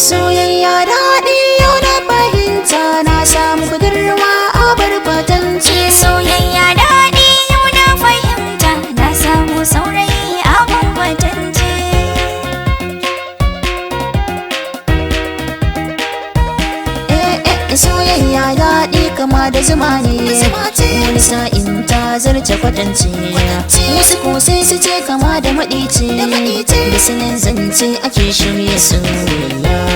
Soyayya daɗi, yau na fahimta, na samu budurwa a barkwatance. Soyayya daɗi, yau na fahimta, na samu saurayi abun kwatance. Eh eh, soyayya daɗi kama da zuma ne, wani sa'in ta zarce kwatance. Wasu ko sai su ce kama da maɗice, da sanin zance ake shirya soyayya.